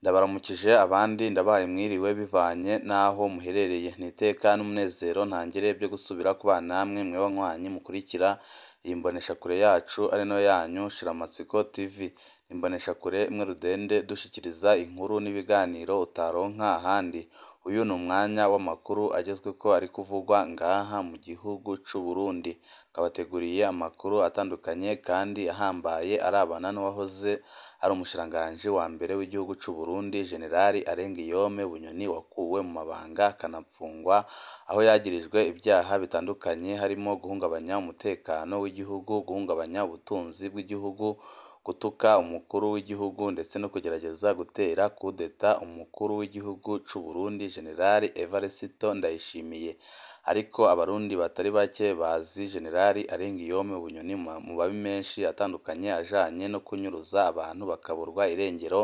Ndabaramukije abandi ndabahaye mwiriwe bivanye n'aho muherereye. Ni iteka n'umunezero ntangere byo gusubira kubana namwe mwebwe banywanyi mukurikira iyi mboneshakure yacu ari nayo yanyu Shiramatsiko TV. Imboneshakure imwe rudende dushikiriza inkuru n'ibiganiro utaronka ahandi. Uyu ni umwanya w'amakuru agezweko ari kuvugwa ngaha mu gihugu c'u Burundi. Twabateguriye amakuru atandukanye kandi ahambaye arabana n'uwahoze ari umushikiranganji wa mbere w'igihugu c'u Burundi General Alengiyome Bunyoni wakuwe mu mabanga akanapfungwa, aho yagirijwe ibyaha bitandukanye harimo guhungabanya umutekano w'igihugu, guhungabanya ubutunzi bw'igihugu, gutuka umukuru w'igihugu ndetse no kugerageza gutera kudeta umukuru w'igihugu c'u Burundi General Evariste Ndayishimiye. Ariko abarundi batari bake bazi General Alengiyome Bunyoni mu mabi menshi atandukanye ajanye no kunyuruza abantu bakaburwa irengero,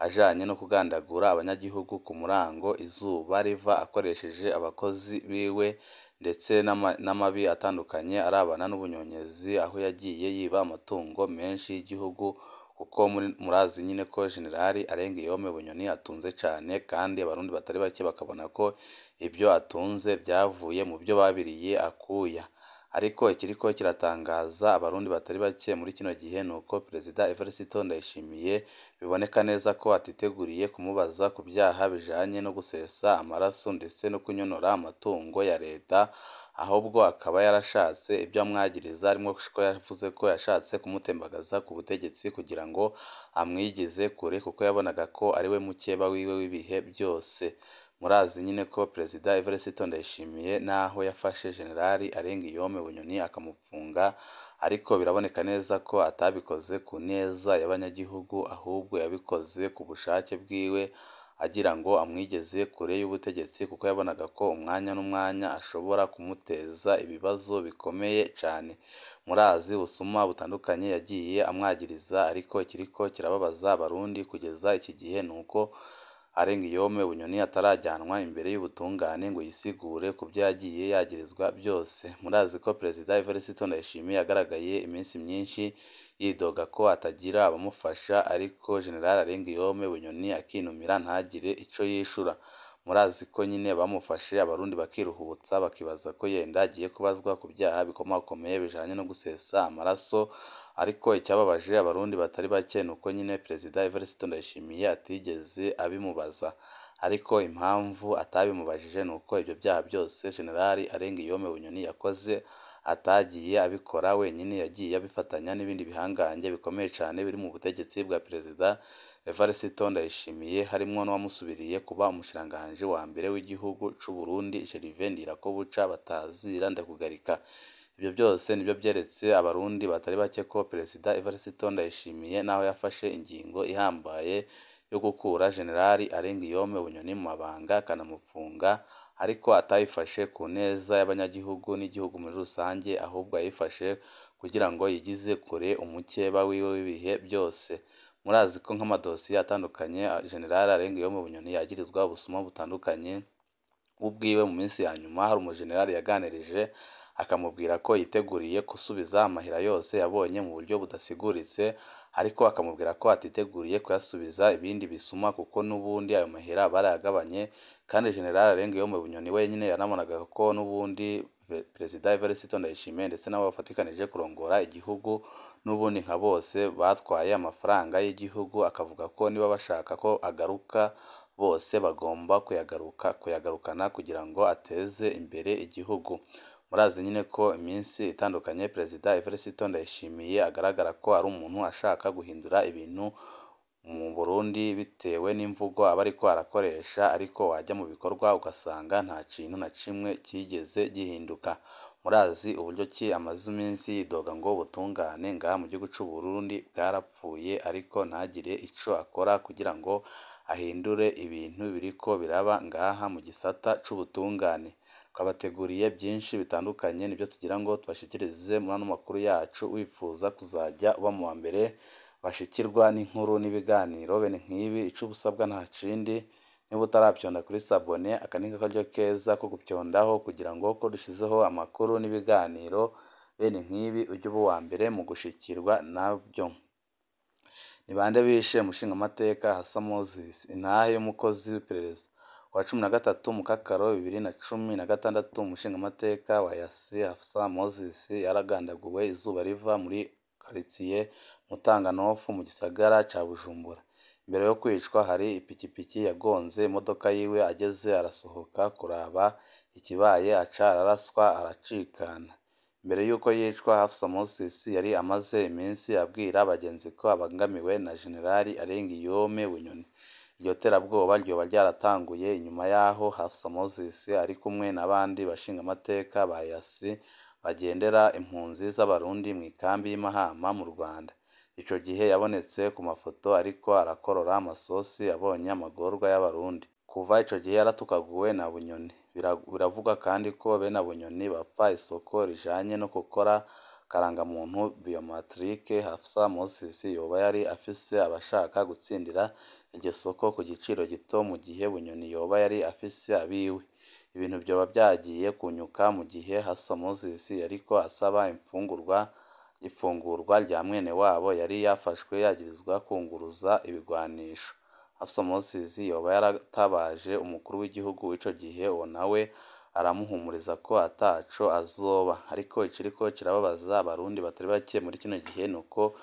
ajanye no kugandagura abanyagihugu ku murango izuba riva akoresheje abakozi biwe, ndetse n'amabi atandukanye arabana n'ubunyonyezi aho yagiye yiba amatungo menshi y'igihugu, kuko murazi nyine ko General Alengiyome Bunyoni atunze cane, kandi abarundi batari bake bakabona ko ibyo atunze byavuye mu byo babiriye akuya. Ariko ikiriko kiratangaza abarundi batari bake muri kino gihe nuko Perezida Evariste Ndayishimiye biboneka neza ko atiteguriye kumubaza ku vyaha bijanye no gusesa amaraso ndetse no kunyonora amatungo ya leta, ahubwo akaba yarashatse ibyo amwagiriza harimwo ko yavuze ko yashatse kumutembagaza ku butegetsi kugira ngo amwigize kure kuko yabonaga ko ariwe mukeba wiwe w'ibihe byose. Murazi nyine ko Perezida Evariste Ndayishimiye naho yafashe General Alengiyome Bunyoni akamupfunga, ariko biraboneka neza ko atabikoze ku neza y'abanyagihugu, ahubwo yabikoze ku bushake bwiwe agira ngo amwigeze kure y'ubutegetsi kuko yabonaga ko umwanya n'umwanya ashobora kumuteza ibibazo bikomeye cane. Murazi ubusuma butandukanye yagiye amwagiriza, ariko ikiriko kirababaza abarundi kugeza iki gihe nuko Alengiyome Bunyoni atarajyanwa imbere y'ubutungane ngo yisigure ku vyo yagiye yagirizwa byose. Murazi ko Perezida Evariste Ndayishimiye yagaragaye iminsi myinshi yidoga ko atagira abamufasha, ariko General Alengiyome Bunyoni akinumira ntagire ico yishura. Murazi ko nyine bamufashe abarundi bakiruhutsa bakibaza ko yenda agiye kubazwa ku vyaha bikomakomeye bijanye no gusesa amaraso, ariko icyababaje abarundi batari bake nuko nyine Perezida Evariste Ndayishimiye atigeze abimubaza. Ariko impamvu atabimubajije nuko ivyo vyaha byose General Alengiyome Bunyoni yakoze atagiye abikora wenyine, yagiye abifatanya n'ibindi bihangange bikomeye cane biri mu butegetsi bwa Perezida Evariste Ndayishimiye, harimwo n'uwamusubiriye kuba umushikiranganji wa mbere w'igihugu c'u Burundi Gervais Ndirakobuca batazira ndakugarika. Ivyo byose nivyo vyeretse abarundi batari bake ko Perezida Evariste Ndayishimiye naho yafashe ingingo ihambaye yo gukura General Alengiyome Bunyoni mu mabanga akanamupfunga, ariko atayifashe ku neza y'abanyagihugu n'igihugu muri rusange, ahubwo yayifashe kugira ngo yigize kure umukeba wiwe w'ibihe byose. Murazi ko nk'amadosiye atandukanye General Alengiyome Bunyoni yagirizwa ubusuma butandukanye, ubwiwe mu minsi ya nyuma hari umujenerali yaganirije akamubwira ko yiteguriye gusubiza amahera yose yabonye mu buryo budasiguritse, ariko akamubwira ko atiteguriye kuyasubiza ibindi bisuma kuko n'ubundi ayo mahera barayagabanye, kandi General Alengiyome Bunyoni wenyine yanabonaga ko n'ubundi Perezida Evariste Ndayishimiye ndetse n'abo bafatikanije kurongora igihugu n'ubundi nka bose batwaye amafaranga y'igihugu, akavuga ko niba bashaka ko agaruka bose bagomba kuyagarukana kugira ngo ateze imbere igihugu. Murazi nyine ko iminsi itandukanye Perezida Evariste Ndayishimiye agaragara ko ari umuntu ashaka guhindura ibintu mu Burundi bitewe n'imvugo aba ariko arakoresha, ariko wajya mu bikorwa ugasanga nta kintu na kimwe cyigeze gihinduka. Murazi uburyo ki amaze iminsi yidoga ngo ubutungane ngaha mu gihugu c'u Burundi bwarapfuye, ariko ntagire ico akora kugira ngo ahindure ibintu biriko biraba ngaha mu gisata c'ubutungane. Twabateguriye byinshi bitandukanye nibyo tugira ngo tubashikirize muri ano makuru yacu, wifuza kuzajya uba mu wa mbere bashikirwa n'inkuru n'ibiganiro bene nk'ibi, ico uba usabwa nta kindi, niba utaravyonda kuri sabone aka ni akaryo keza ko gupyondaho kugira ngo ko dushizeho amakuru n'ibiganiro bene nk'ibi ujye uba uwa mbere mu gushikirwa nabyo. Ni bande bishe umushingamateka Hassa Moses? Intahe y'umukozi w'iperereza. Kuwa 13 Mukakaro 2016, umushingamateka wa EAC Hassa Moses yaragandaguwe izuba riva muri karitiye Mutanga-Nofu mu gisagara ca Bujumbura. Imbere yo kwicwa hari ipikipiki yagonze imodoka yiwe ageze arasohoka kuraba ikibaye aca araraswa aracikana. Imbere y'uko yicwa, Hafsa Moses yari amaze iminsi abwira abagenzi ko abangamiwe na Jenerali Alain Guillaume Bunyoni. Iryo terabwoba ryoba ryaratanguye inyuma y'aho Hafsa Moses ari kumwe n'abandi bashingamateka ba EAC bagendera impunzi z'Abarundi mw'ikambi y'i Mahama mu Rwanda. Ico gihe yabonetse ku mafoto ariko arakorora amasosi abonye amagorwa y'Abarundi. Kuva ico gihe yaratukaguwe na Bunyoni. Biravugwa kandi ko bene Bunyoni bapfa isoko rijanye no gukora karangamuntu biometrique. Hafsa Moses yoba yari afise abashaka gutsindira iryo soko ku giciro gito, mu gihe Bunyoni yoba yari afise abiwe. Ibintu vyoba vyagiye kunyuka mu gihe Hafsa Moses yariko asaba ifungurwa rya mwene wabo yari yafashwe yagirizwa kunguruza ibigwanisho. Hafsa Moses yoba yaratabaje umukuru w'igihugu w'ico gihe, uwo nawe aramuhumuriza ko ataco azoba. Ariko ikiriko kirababaza Abarundi batari bake muri kino gihe nuko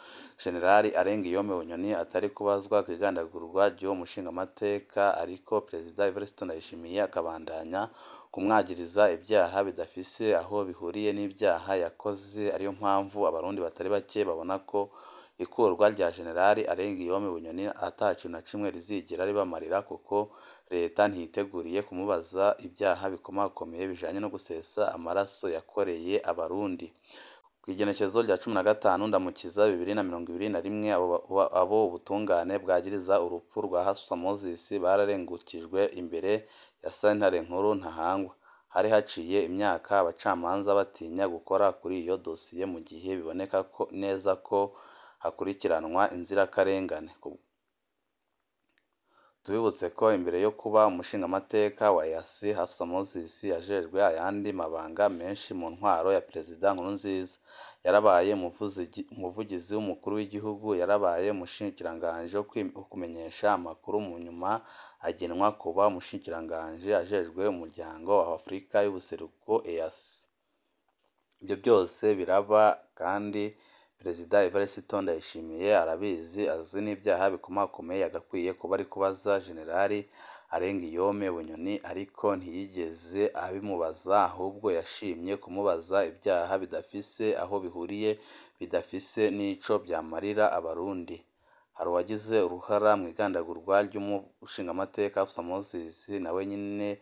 Jenerali Alain Guillaume Bunyoni atari kubazwa kw'igandagurwa ry'uwo mushingamateka, ariko Perezida Evariste Ndayishimiye akabandanya kumwagiriza ivyaha bidafise aho bihuriye n'ivyaha yakoze. Ariyo mpamvu Abarundi batari bake babona ko ikurwa rya Jenerali Alain Guillaume Bunyoni ata kintu na kimwe rizigera ribamarira, kuko leta ntiyiteguriye kumubaza ivyaha bikomakomeye bijanye no gusesa amaraso yakoreye Abarundi. Kw'igenekerezo rya 15 Ndamukiza 2021, abo ubutungane bwagiriza urupfu rwa Hafsa Moses bararengukijwe imbere ya sentare nkuru Ntahangwa. Hari haciye imyaka abacamanza batinya gukora kuri iyo dosiye mu gihe biboneka neza ko hakurikiranwa inzirakarengane. Tubibutse ko imbere yo kuba umushingamateka wa EAC, Hafsa Moses yajejwe ayandi mabanga menshi mu ntwaro ya Perezida Nkurunziza. Yarabaye umuvugizi w'umukuru w'igihugu, yarabaye umushikiranganji wo kumenyesha amakuru, mu nyuma agenwa kuba umushikiranganji ajejwe umuryango wa Afrika y'ubuseruko EAC. Ivyo byose biraba kandi Perezida Evariste Ndayishimiye arabizi, azi n'ivyaha bikomakomeye yagakwiye kuba ari kubaza Jenerali Alain Guillaume Bunyoni, ariko ntiyigeze abimubaza, ahubwo yashimye kumubaza ivyaha bidafise aho bihuriye, bidafise n'ico vyamarira Abarundi. Hari uwagize uruhara mw'igandagurwa ry'umushingamateka Hafsa Moses, nawe nyene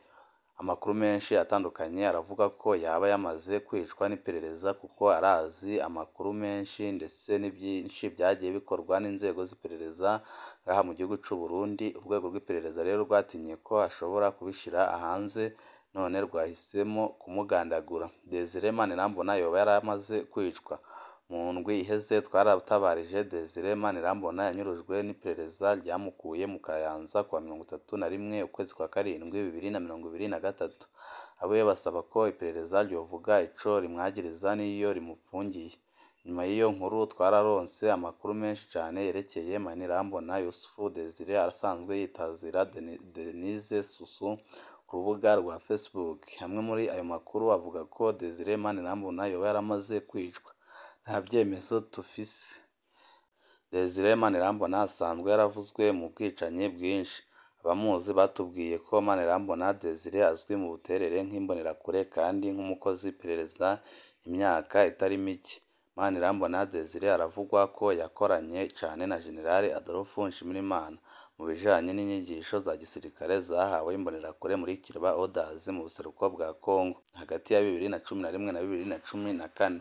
amakuru menshi atandukanye aravuga ko yaba yamaze kwicwa n'iperereza, kuko arazi amakuru menshi ndetse n'ibyinshi byagiye bikorwa n'inzego z'iperereza ngaha mu gihugu c'u Burundi. Urwego rw'iperereza rero rwatinye ko ashobora kubishira hanze, none rwahisemo kumugandagura. Desire Manirambona yoba yaramaze kwicwa. Mu ndwi iheze twaratabarije Desire Manirambona yanyurujwe n'iperereza ryamukuye mu Kayanza kuwa 31 ukwezi kwa karindwi 2023. Abiwe basaba ko iperereza ryovuga ico rimwagiriza n'iyo rimupfungiye. Nyuma y'iyo nkuru twararonse amakuru menshi cane yerekeye Manirambona Yusufu Desire asanzwe yitazira Denise Susu ku rubuga rwa Facebook. Amwe muri ayo makuru avuga ko Desire Manirambona yoba yaramaze kwicwa. Nta vyemezo tufise. Desire Manirambona asanzwe yaravuzwe mu bwicanyi bwinshi. Abamuzi batubwiye ko Manirambona Desire azwi mu buterere nk'imbonerakure kandi nk'umukozi w'iperereza imyaka itari mike. Manirambona Desire aravugwa ko yakoranye cane na Jenerali Adolphe Nshimirimana mu bijanye n'inyigisho za gisirikare zahawe imbonerakure muri Kiriba Orders mu buseruko bwa Congo hagati ya 2011 na 2014.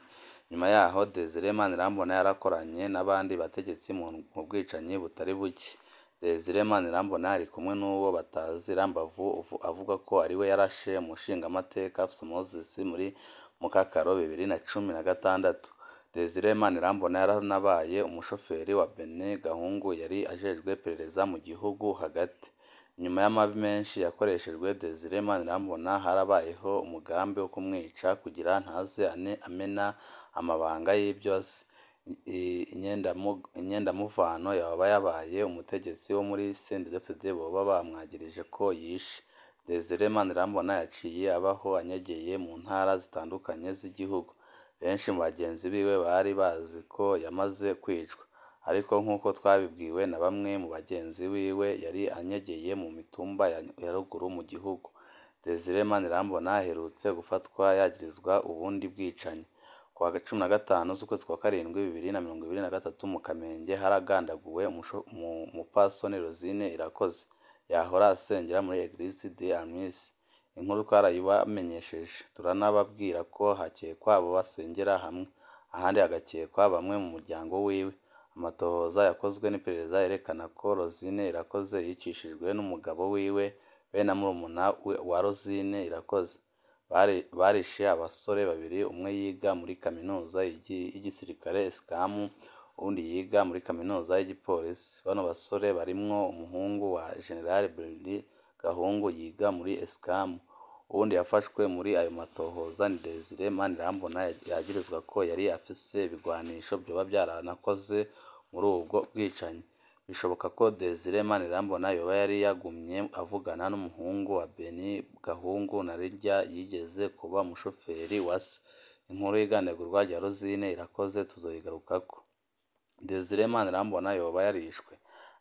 Nyuma yaho Desire Manirambona yarakoranye n'abandi bategetsi mu bwicanyi butari buke. Desire Manirambona ari kumwe n'uwo batazira Mbavu avuga ko ariwe yarashe umushingamateka Hafsa Moses muri Mukakaro 2016. Desire Manirambona yaranabaye umushoferi wa Benin Gahungu yari ajejwe iperereza mu gihugu hagati. Nyuma y'amabi menshi yakoreshejwe Desire Manirambona, harabayeho umugambi wo kumwica kugira ntaze amena amabanga y'ibyo azi. Inyendamuvano yoba yabaye umutegetsi wo muri CNDD-FDD boba bamwagirije ko yishe. Desire Manirambona yaciye abaho anyegeye mu ntara zitandukanye z'igihugu. Benshi mu bagenzi biwe bari bazi ko yamaze kwicwa, ariko nk'uko twabibwiwe na bamwe mu bagenzi biwe, yari anyegeye mu mitumba ya ruguru mu gihugu. Desire Manirambona aherutse gufatwa yagirizwa ubundi bwicanyi. Ku wa 15 z'ukwezi kwa karindwi 2023 mu Kamenge haragandaguwe umupfasoni Rosine Irakoze yahora asengera muri Eglise de Amis. Inkuru twarayibamenyesheje, turanababwira ko hakekwa abo basengera hamwe, ahandi hagakekwa bamwe mu muryango wiwe. Amatohoza yakozwe n'iperereza yerekana ko Rosine Irakoze yicishijwe n'umugabo wiwe be na murumuna wa Rosine Irakoze. Barishe abasore babiri, umwe yiga muri kaminuza y'igisirikare ESCAM, uwundi yiga muri kaminuza y'igipolisi. Bano basore barimwo umuhungu wa General Bernard Gahungu yiga muri ESCAM. Uwundi yafashwe muri ayo matohoza ni Desire Manirambona yagirizwa ko yari afise ibigwanisho vyoba vyaranakoze muri ubwo bwicanyi. Bishoboka ko Desire Manirambona yoba yari yagumye avugana n'umuhungu wa Beni Gahungu na rirya yigeze kuba umushoferi wa se. Inkuru y'igandagurwa rya Rosine Irakoze tuzoyigarukako. Desire Manirambona yoba yarishwe.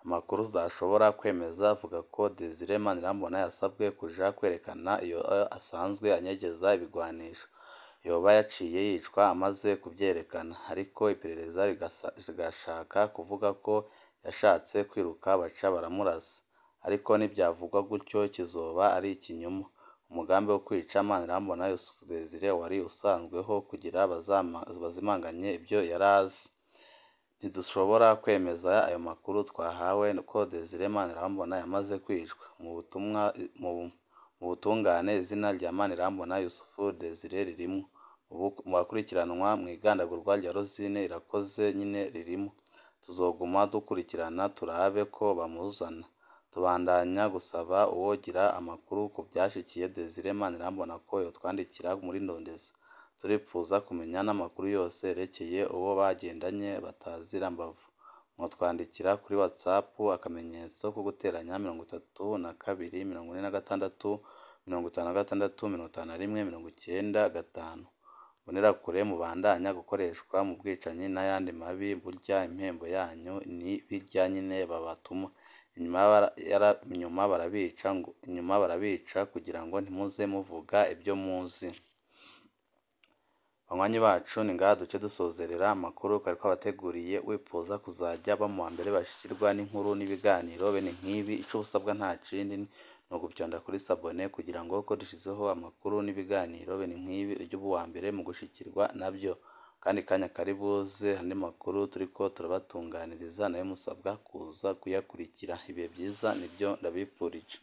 Amakuru tudashobora kwemeza avuga ko Desire Manirambona yasabwe kuja kwerekana iyo asanzwe anyegeza ibigwanisho. Yoba yaciye yicwa amaze kuvyerekana, ariko iperereza rigashaka kuvuga ko yashatse kwiruka baca baramurasa. Ariko ntivyavugwa gutyo kizoba ari ikinyoma. Umugambi wo kwica Manirambona Yusufu Desire wari usanzweho kugira bazimanganye ivyo yarazi. Ntidushobora kwemeza ayo makuru twahawe ko Desire Manirambona yamaze kwicwa. Mu butungane izina rya Manirambona Yusufu Desire ririmwo. Mu bakurikiranwa mw'igandagurwa rya Rosine Irakoze nyene ririmwo. Tuzoguma dukurikirana turabe ko bamuzana. Tubandanya gusaba uwogira amakuru ku vyashikiye Desire Manirambona ko yotwandikira muri Ndondeza. Turipfuza kumenya n'amakuru yose yerekeye uwo bagendanye batazira mbavu. Mwotwandikira kuri WhatsApp akamenyetso ko guteranya 32 46 56 51 95. Mbonerakure mubandanya gukoreshwa mu bwicanyi n'ayandi mabi, burya impembo yanyu ni birya nyene babatuma. Inyuma barabica kugira ngo ntimuze muvuga ivyo muzi. Banywanyi bacu, ni ngaha duce dusozerera amakuru twari twabateguriye. Wipfuza kuzajya ba mu mbere bashikirwa n'inkuru n'ibiganiro bene nk'ibi, ico usabwa nta kindi ni ugufyonda kuri s'abonner kugira ngo uko dushizeho amakuru n'ibiganiro bene nk'ibi ujye uba uwa mbere mu gushikirwa navyo. Kandi kanya kari buze andi makuru turiko turabatunganiriza nayo musabwa kuza kuyakurikira. Ibihe vyiza nivyo ndabipfurije.